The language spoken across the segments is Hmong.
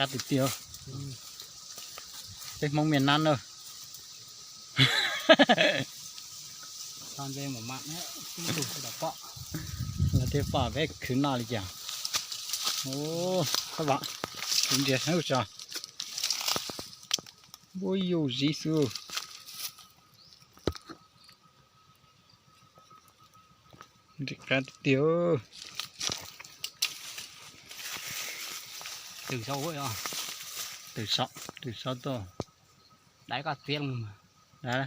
Qab tiag tiag. Peb Hmoob Miaj Nab na. Lawv thiaj pom peb khwv noj li cas. Ua, khab vam, khwv ntsia sab tso. Ua yus ziv xwb. Ntsim qab tiag tiag. Twm saud, twm saud tuaj.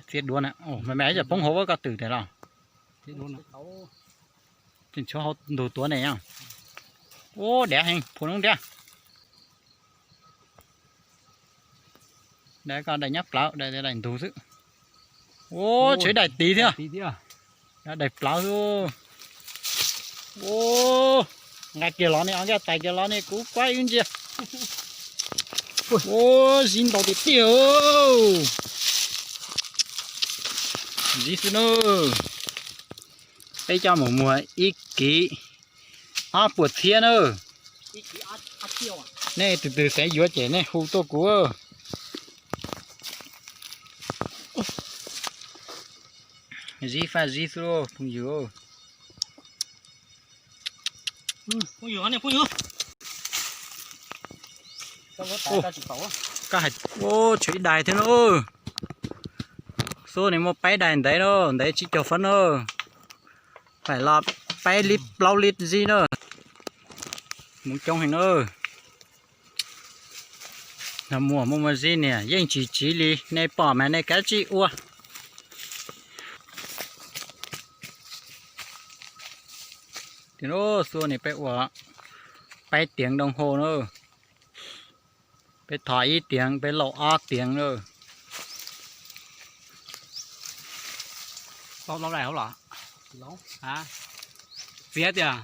Txiab duab na, mas me ib yam poob hauv koj twm tiag los? Tseem tshuav hauv ntug tuav ne. Ua, dav heev, phua noob ntiab. Daim koj daim nyab plawv, daim ntug xwb. Ua, tshuav daim tid thiab. Daim plawv xwb. Ua, nqa kiag los ne, nqa tais kiag los ne, kuv kuab wb ntsia. Ua, ziv ntau tiag tiag. Ziv xwb na. Peb coj mus muag ib kiv ob puas txhiab na. Nej tus twg xav yuav ces nej hu tuaj kuv. Ziv faj ziv xwb phooj ywg. Ua, tshuav ib daim thiab na. Xub ne muaj peb daim ntev na, ntev tsib caug fab na. Faim los peb lib plaub lib zib na. Hmoov coob heev na. Nag muag muaj muaj zib niam yeej tsis tsiv li, nej pom mas nej kav tsij ua. Tias xub ne peb ua peb tiav doo hau na. Peb thov ib tiav, peb lauj ob tiav na. Txiav tias.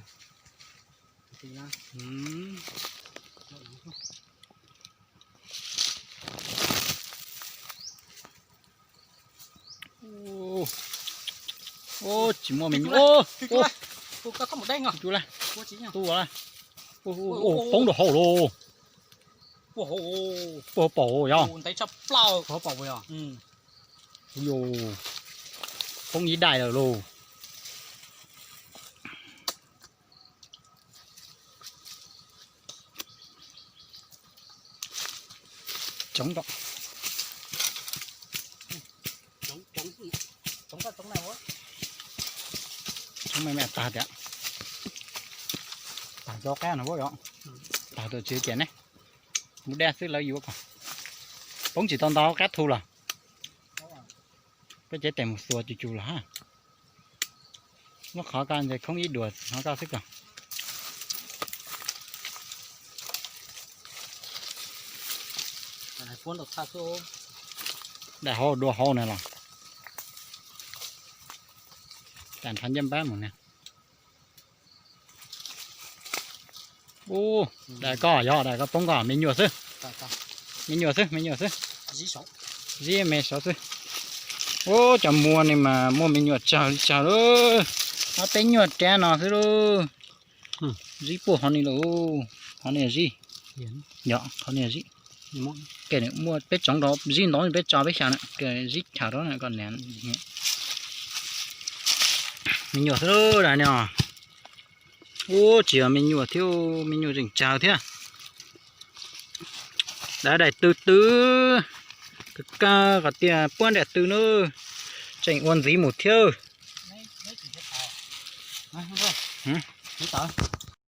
Tsis muaj me nyuam. Tu, poob rau hauv lauj. Puag hauv paus yog. Poob ib daim lawm lauj. Coob, coob me me tag tiag. Tag qab no, tag tuam tsev ces ne, mus daj xwb lawv yuav ko. Poob tsis tau ntau qab thu los. Peb cev tes mus xuas cus cus los ha. Muab qhov ko nce khoob ib duas qhov ko xwb ko. Dai hauv dua hauv na los. Tam nrho ncaj npab mus na. Ub, dai koj yog dai koj poob koj me nyuam xwb. Me nyuam xwb, me nyuam xwb. Zib me saud xwb. Ub, cov muas ne mas muaj me nyuam tsawg li tsawg lauj. Ob peb nyuam rab no xwb lauj. Zib puag qhov ni lauj. Qhov ni zib. Yog qhov ni zib. Muaj peb tsoov rau zib ntau peb tso peb xya na, zib chaw rau na kom na. Me nyuam xwb lauj dai ne os. Ub, tsis yog me nyuam thiab, me nyuam zeem tsawg thiab. Dai daim tw tw, kawg kawg qhov tias puab daim tw na, tseem ua ntxiv mus thiab.